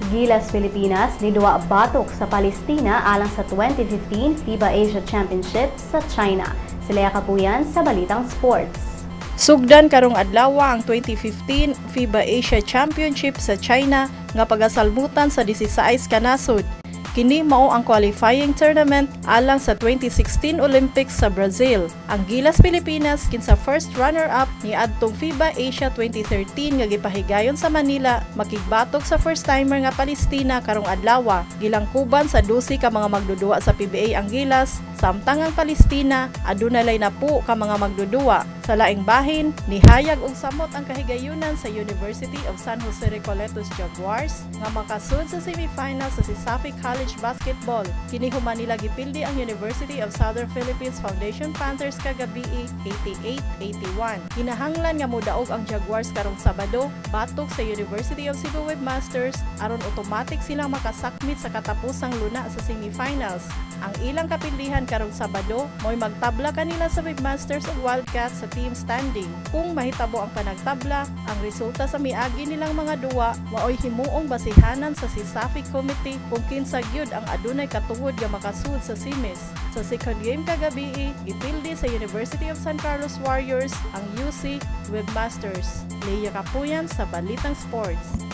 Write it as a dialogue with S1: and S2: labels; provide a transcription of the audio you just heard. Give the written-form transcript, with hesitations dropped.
S1: Gilas Pilipinas niduwa batok sa Palestina alang sa 2015 FIBA Asia Championship sa China. Sila Kapuyan sa Balitang Sports.
S2: Sugdan karong adlaw ang 2015 FIBA Asia Championship sa China nga pagasalmutan sa 16 ka nasod. Kini mao ang qualifying tournament alang sa 2016 Olympics sa Brazil. Ang Gilas Pilipinas, kinsa first runner-up ni adtong FIBA Asia 2013 nga gipahigayon sa Manila, makigbatok sa first-timer nga Palestina karong adlaw. Gilangkuban sa 12 ka mga magdudua sa PBA ang Gilas, samtang ang Palestina aduna lay napo ka mga magdudua. Sa laing bahin, nihayag og samot ang kahigayunan sa University of San Jose Recoletos Jaguars nga makasud sa semifinal sa CESAFI College Basketball. Kini human nila gipildi ang University of Southern Philippines Foundation Panthers kagabii, 88-81. Kinahanglan nga modaog ang Jaguars karong Sabado batok sa University of Cebu Webmasters aron automatic silang makasakmit sa katapusang luna sa semifinals. Ang ilang kapildihan karong Sabado mo'y magtabla kanila sa Webmasters ug Wildcats sa team standing. Kung mahitabo ang panagtabla, ang resulta sa miagi nilang mga duwa maoy himuong basihanan sa CESAFI Committee kung kinsa gyud ang adunay katuod nga makasud sa semis. Sa second game kagabii, gipildi sa University of San Carlos Warriors ang UC Webmasters. Leia Kapuyan sa Balitang Sports.